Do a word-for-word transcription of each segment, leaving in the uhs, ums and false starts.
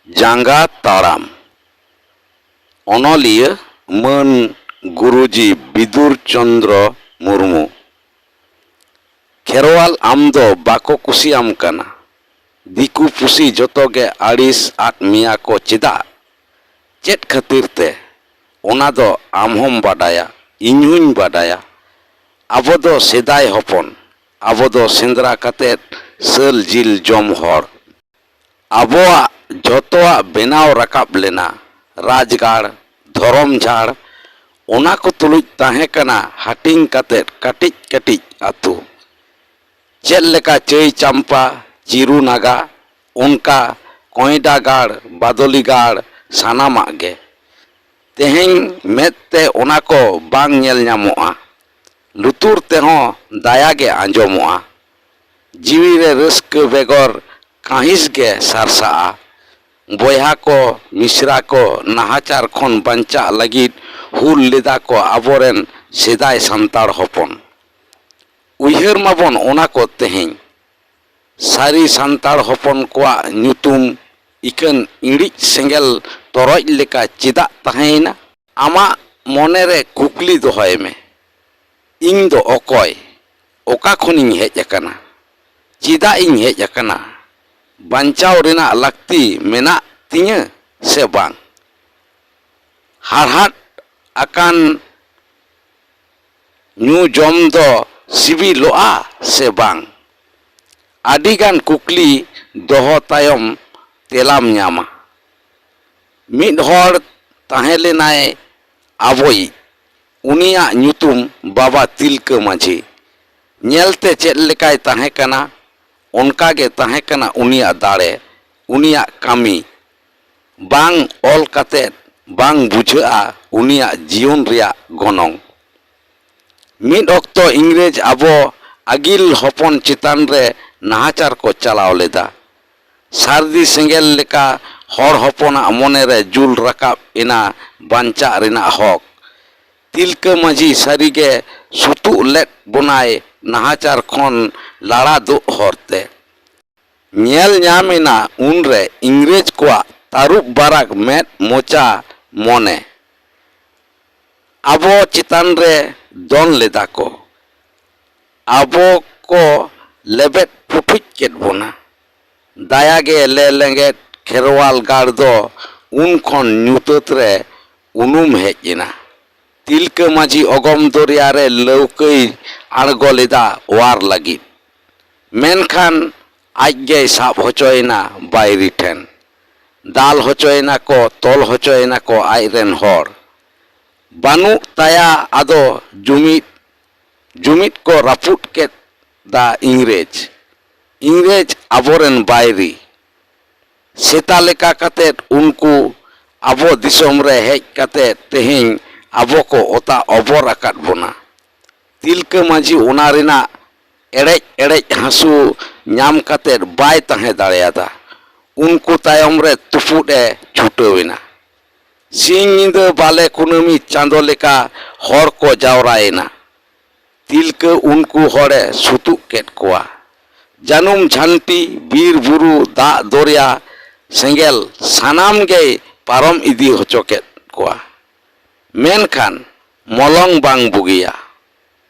ᱡᱟᱸᱜᱟ ᱛᱟᱲᱟᱢ᱾ ᱚᱱᱚᱞᱤᱭᱟᱹ ᱢᱟᱹᱱ ᱜᱩᱨᱩᱡᱤ ᱵᱤᱫᱩᱨ ᱪᱚᱸᱫᱽᱨᱚ ᱢᱩᱨᱢᱩ᱾ ᱠᱷᱮᱨᱣᱟᱞ, ᱟᱢ ᱫᱚ ᱵᱟᱠᱚ ᱠᱩᱥᱤᱭᱟᱢ ᱠᱟᱱᱟ᱾ ᱫᱤᱠᱩ ᱯᱩᱥᱤ ᱡᱚᱛᱚ ᱜᱮ ᱟᱹᱲᱤᱥ ᱟᱫ ᱢᱮᱭᱟ ᱠᱚ ᱪᱮᱫᱟᱜ? ᱪᱮᱫ ᱠᱷᱟᱹᱛᱤᱨ ᱛᱮ? ᱚᱱᱟ ᱫᱚ ᱟᱢ ᱦᱚᱸᱢ ᱵᱟᱰᱟᱭᱟ, ᱤᱧ ᱦᱚᱸᱧ ᱵᱟᱰᱟᱭᱟ᱾ ᱟᱵᱚ ᱫᱚ ᱥᱮᱫᱟᱭ ᱦᱚᱯᱚᱱ, ᱟᱵᱚ ᱫᱚ ᱥᱮᱸᱫᱽᱨᱟ ᱠᱟᱛᱮᱫ ᱥᱟᱹᱞ ᱡᱤᱞ ᱡᱚᱢ ᱦᱚᱲ᱾ ᱟᱵᱚᱣᱟᱜ ᱡᱷᱚᱛᱚᱣᱟᱜ ᱵᱮᱱᱟᱣ ᱨᱟᱠᱟᱵ ᱞᱮᱱᱟ ᱨᱟᱡᱽᱜᱟᱲ, ᱫᱷᱚᱨᱚᱢ ᱡᱷᱟᱲ, ᱚᱱᱟ ᱠᱚ ᱛᱩᱞᱩᱡ ᱛᱟᱦᱮᱸ ᱠᱟᱱᱟ ᱦᱟᱹᱴᱤᱧ ᱠᱟᱛᱮᱫ ᱠᱟᱹᱴᱤᱡ ᱠᱟᱹᱴᱤᱡ ᱟᱹᱛᱩ᱾ ᱪᱮᱫ ᱞᱮᱠᱟ ᱪᱟᱹᱭ ᱪᱟᱢᱯᱟ, ᱪᱤᱨᱩ ᱱᱟᱜᱟ, ᱚᱱᱠᱟ ᱠᱚᱸᱭᱰᱟ ᱜᱟᱲ, ᱵᱟᱫᱚᱞᱤ ᱜᱟᱲ, ᱥᱟᱱᱟᱢᱟᱜ ᱜᱮ᱾ ᱛᱮᱦᱮᱧ ᱢᱮᱫ ᱛᱮ ᱚᱱᱟ ᱠᱚ ᱵᱟᱝ ᱧᱮᱞ ᱧᱟᱢᱚᱜᱼᱟ, ᱞᱩᱛᱩᱨ ᱛᱮᱦᱚᱸ ᱫᱟᱭᱟ ᱜᱮ ᱟᱸᱡᱚᱢᱚᱜᱼᱟ᱾ ᱡᱤᱣᱤ ᱨᱮ ᱨᱟᱹᱥᱠᱟᱹ ᱵᱮᱜᱚᱨ ᱠᱟᱹᱦᱤᱥ ᱜᱮ ᱥᱟᱨᱥᱟᱜᱼᱟ᱾ ᱵᱚᱭᱦᱟ ᱠᱚ, ᱢᱤᱥᱨᱟ ᱠᱚ ᱱᱟᱦᱟᱪᱟᱨ ᱠᱷᱚᱱ ᱵᱟᱧᱪᱟᱜ ᱞᱟᱹᱜᱤᱫ ᱦᱩᱞ ᱞᱮᱫᱟ ᱠᱚ ᱟᱵᱚᱨᱮᱱ ᱥᱮᱫᱟᱭ ᱥᱟᱱᱛᱟᱲ ᱦᱚᱯᱚᱱ᱾ ᱩᱭᱦᱟᱹᱨ ᱢᱟᱵᱚᱱ ᱚᱱᱟ ᱠᱚ ᱛᱮᱦᱮᱧ᱾ ᱥᱟᱹᱨᱤ ᱥᱟᱱᱛᱟᱲ ᱦᱚᱯᱚᱱ ᱠᱚᱣᱟᱜ ᱧᱩᱛᱩᱢ ᱤᱠᱷᱟᱹᱱ ᱤᱬᱤᱡ ᱥᱮᱸᱜᱮᱞ ᱛᱚᱨᱚᱡ ᱞᱮᱠᱟ ᱪᱮᱫᱟᱜ ᱛᱟᱦᱮᱸᱭᱮᱱᱟ? ᱟᱢᱟᱜ ᱢᱚᱱᱮ ᱨᱮ ᱠᱩᱠᱞᱤ ᱫᱚᱦᱚᱭ ᱢᱮ, ᱤᱧ ᱫᱚ ᱚᱠᱚᱭ? ᱚᱠᱟ ᱠᱷᱚᱱᱤᱧ ᱦᱮᱡ ᱟᱠᱟᱱᱟ? ᱪᱮᱫᱟᱜ ᱤᱧ ᱦᱮᱡ ᱟᱠᱟᱱᱟ? ᱵᱟᱧᱪᱟᱣ ᱨᱮᱱᱟᱜ ᱞᱟᱹᱠᱛᱤ ᱢᱮᱱᱟᱜ ᱛᱤᱧᱟᱹ ᱥᱮ ᱵᱟᱝ? ᱦᱟᱲᱦᱟᱫ ᱟᱠᱟᱱ ᱧᱩ ᱡᱚᱢ ᱫᱚ ᱥᱤᱵᱤᱞᱚᱜᱼᱟ ᱥᱮ ᱵᱟᱝ? ᱟᱹᱰᱤᱜᱟᱱ ᱠᱩᱠᱞᱤ ᱫᱚᱦᱚ ᱛᱟᱭᱚᱢ ᱛᱮᱞᱟᱢ ᱧᱟᱢᱟ᱾ ᱢᱤᱫ ᱦᱚᱲ ᱛᱟᱦᱮᱸ ᱞᱮᱱᱟᱭ ᱟᱵᱚᱭᱤᱡ, ᱩᱱᱤᱭᱟᱜ ᱧᱩᱛᱩᱢ ᱵᱟᱵᱟ ᱛᱤᱞᱠᱟᱹ ᱢᱟᱹᱡᱷᱤ᱾ ᱧᱮᱞᱛᱮ ᱪᱮᱫ ᱞᱮᱠᱟᱭ ᱛᱟᱦᱮᱸ ᱠᱟᱱᱟ, ᱚᱱᱠᱟ ᱜᱮ ᱛᱟᱦᱮᱸ ᱠᱟᱱᱟ ᱩᱱᱤᱭᱟᱜ ᱫᱟᱲᱮ, ᱩᱱᱤᱭᱟᱜ ᱠᱟᱹᱢᱤ᱾ ᱵᱟᱝ ᱚᱞ ᱠᱟᱛᱮᱫ ᱵᱟᱝ ᱵᱩᱡᱷᱟᱹᱜᱼᱟ ᱩᱱᱤᱭᱟᱜ ᱡᱤᱭᱚᱱ ᱨᱮᱭᱟᱜ ᱜᱚᱱᱚᱝ᱾ ᱢᱤᱫ ᱚᱠᱛᱚ ᱤᱝᱨᱮᱡᱽ ᱟᱵᱚ ᱟᱹᱜᱤᱞ ᱦᱚᱯᱚᱱ ᱪᱮᱛᱟᱱ ᱨᱮ ᱱᱟᱦᱟᱪᱟᱨ ᱠᱚ ᱪᱟᱞᱟᱣ ᱞᱮᱫᱟ᱾ ᱥᱟᱹᱨᱫᱤ ᱥᱮᱸᱜᱮᱞ ᱞᱮᱠᱟ ᱦᱚᱲ ᱦᱚᱯᱚᱱᱟᱜ ᱢᱚᱱᱮ ᱨᱮ ᱡᱩᱞ ᱨᱟᱠᱟᱵ ᱮᱱᱟ ᱵᱟᱧᱪᱟᱜ ᱨᱮᱱᱟᱜ ᱦᱚᱠ᱾ ᱛᱤᱞᱠᱟᱹ ᱢᱟᱹᱡᱷᱤ ᱥᱟᱹᱨᱤᱜᱮ ᱥᱩᱛᱩᱜ ᱞᱮᱫ ᱵᱚᱱᱟᱭ ᱱᱟᱦᱟᱪᱟᱨ ᱠᱷᱚᱱ ᱞᱟᱲᱟ ᱫᱩᱜ ᱦᱚᱨᱛᱮ᱾ ᱧᱮᱞ ᱧᱟᱢ ᱮᱱᱟ ᱩᱱᱨᱮ ᱤᱝᱨᱮᱡᱽ ᱠᱚᱣᱟᱜ ᱛᱟᱹᱨᱩᱵ ᱵᱟᱨᱟᱜ ᱢᱮᱫ ᱢᱚᱪᱟ ᱢᱚᱱᱮ᱾ ᱟᱵᱚ ᱪᱮᱛᱟᱱ ᱨᱮ ᱫᱚᱱ ᱞᱮᱫᱟ ᱠᱚ᱾ ᱟᱵᱚ ᱠᱚ ᱞᱮᱵᱮᱫ ᱯᱩᱴᱷᱩᱡ ᱠᱮᱫ ᱵᱚᱱᱟ᱾ ᱫᱟᱭᱟ ᱜᱮ ᱞᱮ ᱞᱮᱸᱜᱮᱫ ᱠᱷᱮᱨᱣᱟᱞ ᱜᱟᱲ ᱫᱚ ᱩᱱ ᱠᱷᱚᱱ ᱧᱩᱛᱟᱹᱛ ᱨᱮ ᱩᱱᱩᱢ ᱦᱮᱡ ᱮᱱᱟ᱾ ᱛᱤᱞᱠᱟᱹ ᱢᱟᱹᱡᱷᱤ ᱚᱜᱚᱢ ᱫᱚᱨᱭᱟ ᱨᱮ ᱞᱟᱹᱣᱠᱟᱹᱭ ᱟᱬᱜᱚ ᱞᱮᱫᱟ ᱚᱣᱟᱨ ᱞᱟᱹᱜᱤᱫ᱾ ᱢᱮᱱᱠᱷᱟᱱ ᱟᱡ ᱜᱮᱭ ᱥᱟᱵ ᱦᱚᱪᱚᱭᱮᱱᱟ ᱵᱟᱹᱭᱨᱤ ᱴᱷᱮᱱ᱾ ᱫᱟᱞ ᱦᱚᱪᱚᱭᱮᱱᱟ ᱠᱚ, ᱛᱚᱞ ᱦᱚᱪᱚᱭᱮᱱᱟ ᱠᱚ ᱟᱡ ᱨᱮᱱ ᱦᱚᱲ᱾ ᱵᱟᱹᱱᱩᱜ ᱛᱟᱭᱟ ᱟᱫᱚ ᱡᱩᱢᱤᱫ, ᱡᱩᱢᱤᱫ ᱠᱚ ᱨᱟᱹᱯᱩᱫ ᱠᱮᱫᱟ ᱤᱝᱨᱮᱡᱽ᱾ ᱤᱝᱨᱮᱡᱽ ᱟᱵᱚᱨᱮᱱ ᱵᱟᱹᱭᱨᱤ᱾ ᱥᱮᱛᱟ ᱞᱮᱠᱟ ᱠᱟᱛᱮᱫ ᱩᱱᱠᱩ ᱟᱵᱚ ᱫᱤᱥᱚᱢ ᱨᱮ ᱦᱮᱡ ᱠᱟᱛᱮᱫ ᱛᱮᱦᱮᱧ ᱟᱵᱚ ᱠᱚ ᱚᱛᱟ ᱚᱵᱚᱨ ᱟᱠᱟᱫ ᱵᱚᱱᱟ᱾ ᱛᱤᱞᱠᱟᱹ ᱢᱟᱹᱡᱷᱤ ᱚᱱᱟ ᱨᱮᱱᱟᱜ ᱮᱲᱮᱡ ᱮᱲᱮᱡ ᱦᱟᱹᱥᱩ ᱧᱟᱢ ᱠᱟᱛᱮᱫ ᱵᱟᱭ ᱛᱟᱦᱮᱸ ᱫᱟᱲᱮᱭᱟᱫᱟ᱾ ᱩᱱᱠᱩ ᱛᱟᱭᱚᱢ ᱨᱮ ᱛᱩᱯᱩᱫ ᱮ ᱪᱷᱩᱴᱟᱹᱣ ᱮᱱᱟ᱾ ᱥᱤᱧ ᱧᱤᱫᱟᱹ ᱵᱟᱞᱮ ᱠᱩᱱᱟᱹᱢᱤ ᱪᱟᱸᱫᱚ ᱞᱮᱠᱟ ᱦᱚᱲ ᱠᱚ ᱡᱟᱣᱨᱟᱭᱮᱱᱟ᱾ ᱛᱤᱞᱠᱟᱹ ᱩᱱᱠᱩ ᱦᱚᱲᱮ ᱥᱩᱛᱩᱜ ᱠᱮᱫ ᱠᱚᱣᱟ᱾ ᱡᱟᱹᱱᱩᱢ ᱡᱷᱟᱹᱱᱴᱤ, ᱵᱤᱨ ᱵᱩᱨᱩ, ᱫᱟᱜ ᱫᱚᱨᱭᱟ, ᱥᱮᱸᱜᱮᱞ ᱥᱟᱱᱟᱢ ᱜᱮᱭ ᱯᱟᱨᱚᱢ ᱤᱫᱤ ᱦᱚᱪᱚ ᱠᱮᱫ ᱠᱚᱣᱟ᱾ ᱢᱮᱱᱠᱷᱟᱱ ᱢᱚᱞᱚᱝ ᱵᱟᱝ ᱵᱩᱜᱤᱭᱟ᱾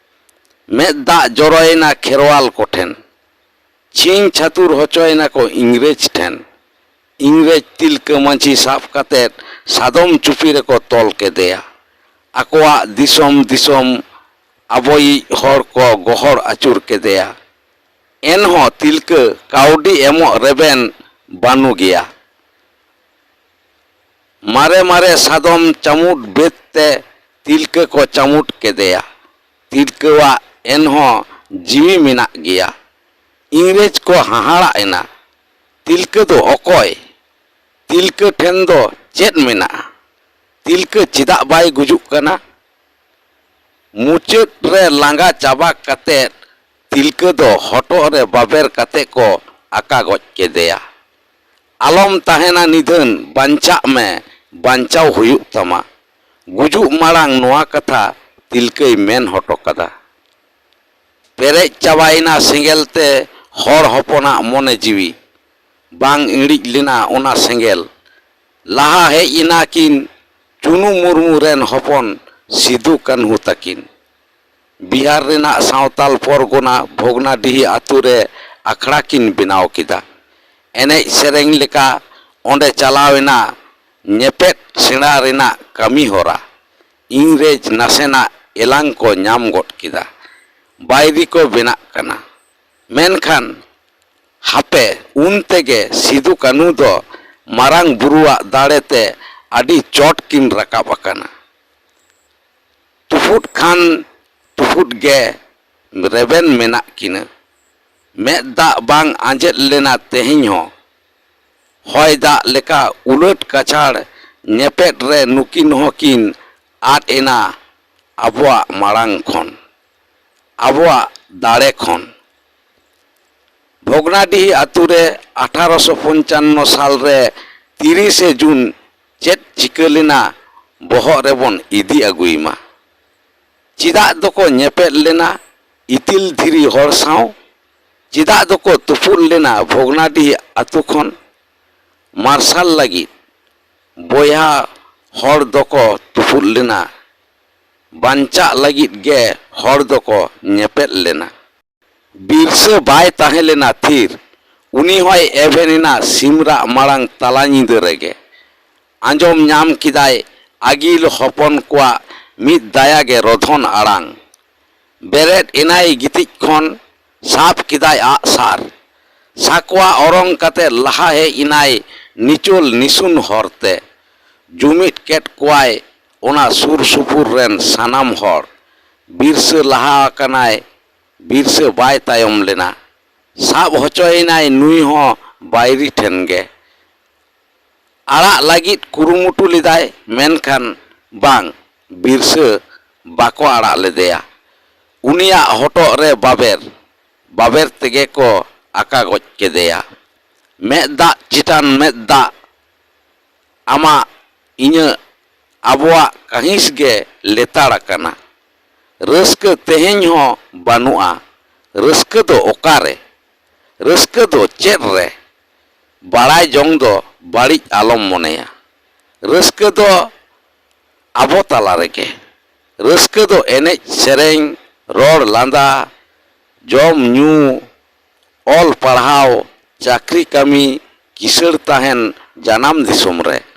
ᱢᱮᱫ ᱫᱟᱜ ᱡᱚᱨᱚᱭᱮᱱᱟ ᱠᱷᱮᱨᱣᱟᱞ ᱠᱚᱴᱷᱮᱱ᱾ ᱪᱷᱤᱝ ᱪᱷᱟᱹᱛᱩᱨ ᱦᱚᱪᱚᱭᱮᱱᱟ ᱠᱚ ᱤᱝᱨᱮᱡᱽ ᱴᱷᱮᱱ᱾ ᱤᱝᱨᱮᱡᱽ ᱛᱤᱞᱠᱟᱹ ᱢᱟᱹᱡᱷᱤ ᱥᱟᱵ ᱠᱟᱛᱮᱫ ᱥᱟᱫᱚᱢ ᱪᱩᱯᱤ ᱨᱮᱠᱚ ᱛᱚᱞ ᱠᱮᱫᱮᱭᱟ᱾ ᱟᱠᱚᱣᱟᱜ ᱫᱤᱥᱚᱢ ᱫᱤᱥᱚᱢ ᱟᱵᱚᱭᱤᱡ ᱦᱚᱲ ᱠᱚ ᱜᱚᱦᱚᱲ ᱟᱹᱪᱩᱨ ᱠᱮᱫᱮᱭᱟ᱾ ᱮᱱᱦᱚᱸ ᱛᱤᱞᱠᱟᱹ ᱠᱟᱹᱣᱰᱤ ᱮᱢᱚᱜ ᱨᱮᱵᱮᱱ ᱵᱟᱹᱱᱩ ᱜᱮᱭᱟ᱾ ᱢᱟᱨᱮ ᱢᱟᱨᱮ ᱥᱟᱫᱚᱢ ᱪᱟᱢᱩᱰ ᱵᱮᱫ ᱛᱮ ᱛᱤᱞᱠᱟᱹ ᱠᱚ ᱪᱟᱢᱩᱰ ᱠᱮᱫᱮᱭᱟ᱾ ᱛᱤᱞᱠᱟᱹᱣᱟᱜ ᱮᱱᱦᱚᱸ ᱡᱤᱣᱤ ᱢᱮᱱᱟᱜ ᱜᱮᱭᱟ᱾ ᱤᱝᱨᱮᱡᱽ ᱠᱚ ᱦᱟᱦᱟᱲᱟᱜ ᱮᱱᱟ, "ᱛᱤᱞᱠᱟᱹ ᱫᱚ ᱚᱠᱚᱭ? ᱛᱤᱞᱠᱟᱹ ᱴᱷᱮᱱ ᱫᱚ ᱪᱮᱫ ᱢᱮᱱᱟᱜᱼᱟ? ᱛᱤᱞᱠᱟᱹ ᱪᱮᱫᱟᱜ ᱵᱟᱭ ᱜᱩᱡᱩᱜ ᱠᱟᱱᱟ?" ᱢᱩᱪᱟᱹᱫ ᱨᱮ ᱞᱟᱸᱜᱟ ᱪᱟᱵᱟ ᱠᱟᱛᱮᱫ ᱛᱤᱞᱠᱟᱹ ᱫᱚ ᱦᱚᱴᱚᱜ ᱨᱮ ᱵᱟᱵᱮᱨ ᱠᱟᱛᱮ ᱠᱚ ᱟᱠᱟ ᱜᱚᱡ ᱠᱮᱫᱮᱭᱟ᱾ "ᱟᱞᱚᱢ ᱛᱟᱦᱮᱱᱟ ᱱᱤᱫᱷᱟᱹᱱ, ᱵᱟᱧᱪᱟᱜ ᱢᱮ, ᱵᱟᱧᱪᱟᱣ ᱦᱩᱭᱩᱜ ᱛᱟᱢᱟ᱾ ᱜᱩᱡᱩᱜ ᱢᱟᱲᱟᱝ ᱱᱚᱣᱟ ᱠᱟᱛᱷᱟ ᱛᱤᱞᱠᱟᱹᱭ ᱢᱮᱱ ᱦᱚᱴᱚ ᱠᱟᱫᱟ᱾" ᱯᱮᱨᱮᱡ ᱪᱟᱵᱟᱭᱮᱱᱟ ᱥᱮᱸᱜᱮᱞ ᱛᱮ ᱦᱚᱲ ᱦᱚᱯᱚᱱᱟᱜ ᱢᱚᱱᱮ ᱡᱤᱣᱤ᱾ ᱵᱟᱝ ᱤᱬᱤᱡ ᱞᱮᱱᱟ ᱚᱱᱟ ᱥᱮᱸᱜᱮᱞ᱾ ᱞᱟᱦᱟ ᱦᱮᱡ ᱮᱱᱟ ᱠᱤᱱ ᱪᱩᱱᱩ ᱢᱩᱨᱢᱩ ᱨᱮᱱ ᱦᱚᱯᱚᱱ ᱥᱤᱫᱩ ᱠᱟᱹᱱᱦᱩ ᱛᱟᱹᱠᱤᱱ᱾ ᱵᱤᱦᱟᱨ ᱨᱮᱱᱟᱜ ᱥᱟᱶᱛᱟᱞ ᱯᱚᱨᱜᱚᱱᱟ ᱵᱷᱚᱜᱽᱱᱟᱰᱤᱦᱤ ᱟᱛᱳ ᱨᱮ ᱟᱠᱷᱲᱟ ᱠᱤᱱ ᱵᱮᱱᱟᱣ ᱠᱮᱫᱟ᱾ ᱮᱱᱮᱡ ᱥᱮᱨᱮᱧ ᱞᱮᱠᱟ ᱚᱸᱰᱮ ᱪᱟᱞᱟᱣ ᱮᱱᱟ ᱧᱮᱯᱮᱫ ᱥᱮᱬᱟ ᱨᱮᱱᱟᱜ ᱠᱟᱹᱢᱤ ᱦᱚᱨᱟ᱾ ᱤᱝᱨᱮᱡᱽ ᱱᱟᱥᱮᱱᱟᱜ ᱮᱞᱟᱝ ᱠᱚ ᱧᱟᱢ ᱜᱚᱫ ᱠᱮᱫᱟ᱾ ᱵᱟᱹᱭᱨᱤ ᱠᱚ ᱵᱮᱱᱟᱜ ᱠᱟᱱᱟ᱾ ᱢᱮᱱᱠᱷᱟᱱ ᱦᱟᱯᱮ, ᱩᱱ ᱛᱮᱜᱮ ᱥᱤᱫᱩ ᱠᱟᱹᱱᱦᱩ ᱫᱚ ᱢᱟᱨᱟᱝ ᱵᱩᱨᱩᱣᱟᱜ ᱫᱟᱲᱮ ᱛᱮ ᱟᱹᱰᱤ ᱪᱚᱴ ᱠᱤᱱ ᱨᱟᱠᱟᱵ ᱟᱠᱟᱱᱟ᱾ ᱛᱩᱯᱩᱫ ᱠᱷᱟᱱ ᱛᱩᱯᱩᱫ ᱜᱮ ᱨᱮᱵᱮᱱ ᱢᱮᱱᱟᱜ ᱠᱤᱱᱟᱹ᱾ ᱢᱮᱫ ᱫᱟᱜ ᱵᱟᱝ ᱟᱸᱡᱮᱫ ᱞᱮᱱᱟ ᱛᱮᱦᱮᱧ ᱦᱚᱸ᱾ ᱦᱚᱭ ᱫᱟᱜ ᱞᱮᱠᱟ ᱩᱞᱟᱹᱴ ᱠᱟᱪᱷᱟᱲ ᱧᱮᱯᱮᱫ ᱨᱮ ᱱᱩᱠᱤᱱ ᱦᱚᱸᱠᱤᱱ ᱟᱫ ᱮᱱᱟ ᱟᱵᱚᱣᱟᱜ ᱢᱟᱲᱟᱝ ᱠᱷᱚᱱ, ᱟᱵᱚᱣᱟᱜ ᱫᱟᱲᱮ ᱠᱷᱚᱱ᱾ ᱵᱷᱚᱜᱽᱱᱟᱰᱤᱦᱤ ᱟᱛᱳ ᱨᱮ ᱟᱴᱷᱟᱨᱚᱥᱚ ᱯᱚᱧᱪᱟᱱᱱᱚ ᱥᱟᱞ ᱨᱮ ᱛᱤᱨᱤᱥᱮ ᱡᱩᱱ ᱪᱮᱫ ᱪᱤᱠᱟᱹ ᱞᱮᱱᱟ, ᱵᱚᱦᱚᱜ ᱨᱮᱵᱚᱱ ᱤᱫᱤ ᱟᱹᱜᱩᱭ ᱢᱟ᱾ ᱪᱮᱫᱟᱜ ᱫᱚᱠᱚ ᱧᱮᱯᱮᱫ ᱞᱮᱱᱟ ᱤᱛᱤᱞ ᱫᱷᱤᱨᱤ ᱦᱚᱲ ᱥᱟᱶ? ᱪᱮᱫᱟᱜ ᱫᱚᱠᱚ ᱛᱩᱯᱩᱫ ᱞᱮᱱᱟ ᱵᱷᱚᱜᱽᱱᱟᱰᱤᱦᱤ ᱟᱛᱳ ᱠᱷᱚᱱ? ᱢᱟᱨᱥᱟᱞ ᱞᱟᱹᱜᱤᱫ ᱵᱚᱭᱦᱟ ᱦᱚᱲ ᱫᱚᱠᱚ ᱛᱩᱯᱩᱫ ᱞᱮᱱᱟ, ᱵᱟᱧᱪᱟᱜ ᱞᱟᱹᱜᱤᱫ ᱜᱮ ᱦᱚᱲ ᱫᱚᱠᱚ ᱧᱮᱯᱮᱫ ᱞᱮᱱᱟ᱾ ᱵᱤᱨᱥᱟᱹ ᱵᱟᱭ ᱛᱟᱦᱮᱸ ᱞᱮᱱᱟ ᱛᱷᱤᱨ, ᱩᱱᱤ ᱦᱚᱸᱭ ᱮᱵᱷᱮᱱ ᱮᱱᱟ ᱥᱤᱢᱨᱟᱜ ᱢᱟᱲᱟᱝ ᱛᱟᱞᱟ ᱧᱤᱫᱟᱹ ᱨᱮᱜᱮ᱾ ᱟᱸᱡᱚᱢ ᱧᱟᱢ ᱠᱮᱫᱟᱭ ᱟᱹᱜᱤᱞ ᱦᱚᱯᱚᱱ ᱠᱚᱣᱟᱜ ᱢᱤᱫ ᱫᱟᱭᱟ ᱜᱮ ᱨᱚᱫᱷᱚᱱ ᱟᱲᱟᱝ᱾ ᱵᱮᱨᱮᱫ ᱮᱱᱟᱭ ᱜᱤᱛᱤᱡ ᱠᱷᱚᱱ, ᱥᱟᱵ ᱠᱮᱫᱟᱭ ᱟᱜᱼᱥᱟᱨ᱾ ᱥᱟᱠᱣᱟ ᱚᱨᱚᱝ ᱠᱟᱛᱮ ᱞᱟᱦᱟ ᱦᱮᱡ ᱮᱱᱟᱭ ᱱᱤᱪᱚᱞ ᱱᱤᱥᱩᱱ ᱦᱚᱨᱛᱮ᱾ ᱡᱩᱢᱤᱫ ᱠᱮᱫ ᱠᱚᱣᱟᱭ ᱚᱱᱟ ᱥᱩᱨ ᱥᱩᱯᱩᱨ ᱨᱮᱱ ᱥᱟᱱᱟᱢ ᱦᱚᱲ᱾ ᱵᱤᱨᱥᱟᱹ ᱞᱟᱦᱟ ᱟᱠᱟᱱᱟᱭ, ᱵᱤᱨᱥᱟᱹ ᱵᱟᱭ ᱛᱟᱭᱚᱢ ᱞᱮᱱᱟ᱾ ᱥᱟᱵ ᱦᱚᱪᱚᱭᱮᱱᱟᱭ ᱱᱩᱭ ᱦᱚᱸ ᱵᱟᱹᱭᱨᱤ ᱴᱷᱮᱱ ᱜᱮ᱾ ᱟᱲᱟᱜ ᱞᱟᱹᱜᱤᱫ ᱠᱩᱨᱩᱢᱩᱴᱩ ᱞᱮᱫᱟᱭ, ᱢᱮᱱᱠᱷᱟᱱ ᱵᱟᱝ, ᱵᱤᱨᱥᱟᱹ ᱵᱟᱠᱚ ᱟᱲᱟᱜ ᱞᱮᱫᱮᱭᱟ᱾ ᱩᱱᱤᱭᱟᱜ ᱦᱚᱴᱚᱜ ᱨᱮ ᱵᱟᱵᱮᱨ, ᱵᱟᱵᱮᱨ ᱛᱮᱜᱮ ᱠᱚ ᱟᱠᱟ ᱜᱚᱡ ᱠᱮᱫᱮᱭᱟ᱾ ᱢᱮᱫ ᱫᱟᱜ ᱪᱮᱛᱟᱱ ᱢᱮᱫ ᱫᱟᱜ, ᱟᱢᱟᱜ ᱤᱧᱟᱹᱜ ᱟᱵᱚᱣᱟᱜ ᱠᱟᱹᱦᱤᱥ ᱜᱮ ᱞᱮᱛᱟᱲ ᱟᱠᱟᱱᱟ᱾ ᱨᱟᱹᱥᱠᱟᱹ ᱛᱮᱦᱮᱧ ᱦᱚᱸ ᱵᱟᱹᱱᱩᱜᱼᱟ᱾ ᱨᱟᱹᱥᱠᱟᱹ ᱫᱚ ᱚᱠᱟᱨᱮ? ᱨᱟᱹᱥᱠᱟᱹ ᱫᱚ ᱪᱮᱫ ᱨᱮ? ᱵᱟᱲᱟᱭ ᱡᱚᱝ ᱫᱚ ᱵᱟᱹᱲᱤᱡ ᱟᱞᱚᱢ ᱢᱚᱱᱮᱭᱟ᱾ ᱨᱟᱹᱥᱠᱟᱹ ᱫᱚ ᱟᱵᱚ ᱛᱟᱞᱟ ᱨᱮᱜᱮ᱾ ᱨᱟᱹᱥᱠᱟᱹ ᱫᱚ ᱮᱱᱮᱡ ᱥᱮᱨᱮᱧ, ᱨᱚᱲ ᱞᱟᱸᱫᱟ, ᱡᱚᱢ ᱧᱩ, ᱚᱞ ᱯᱟᱲᱦᱟᱣ, ᱪᱟᱹᱠᱨᱤ ᱠᱟᱹᱢᱤ, ᱠᱤᱥᱟᱹᱬ ᱛᱟᱦᱮᱱ, ᱡᱟᱱᱟᱢ ᱫᱤᱥᱚᱢ ᱨᱮ᱾